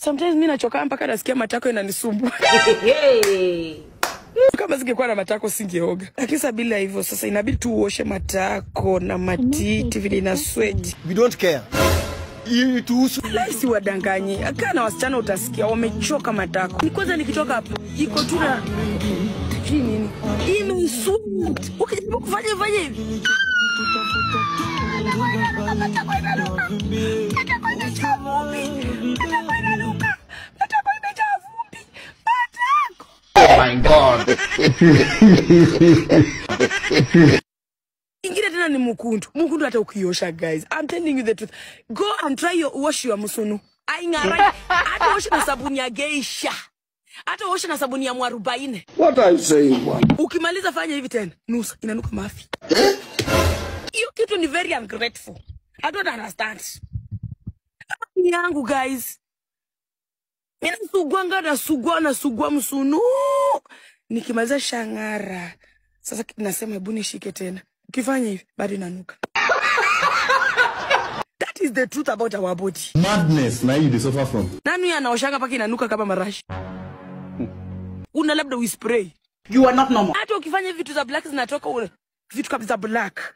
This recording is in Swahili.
Sometimes mimi nachoka mpaka nasikia matako inanisumbua. Kama singekuwa na matako singeoga. Lakini sasa bila hivyo sasa inabidi tu uoshe matako na matiti vile ina sweat. We don't care. Ituhusu. Si wadanganyi. Akaa na wasichana utasikia wamechoka matako. Ni kwanza nikitoka hapo iko tu na nini? Imesuit. Ukijaribu kufanya fanya hivi. Matako inanuka. Matako imejaa vumbi. Matako inanuka. Matako imejaa vumbi. Matako. Oh my God. Ingine tena ni mukundu. Mukundu hata ukiosha, guys. I'm telling you the truth. Go and try your wash your musunu. Aing'ara. Hata osha na sabuni ya geisha. Hata osha na sabuni ya mwarobaini. What are you saying, bwana? Ukimaliza fanya hivi tena. Nusa inanuka mafi. Hiyo kitu ni very ungrateful. I don't understand. Ni yangu, guys. Mimi nasugua nasugua nasugua msunu. Nikimaliza shangara. Sasa nasema hebu nishike tena. Ukifanya hivi bado inanuka. That is the truth about our body. Madness na hii they suffer from. Nani anaoshanga paka inanuka kama marashi? Una labda uispray. You are not normal. Hata ukifanya vitu za black zinatoka ule vitu kabisa black.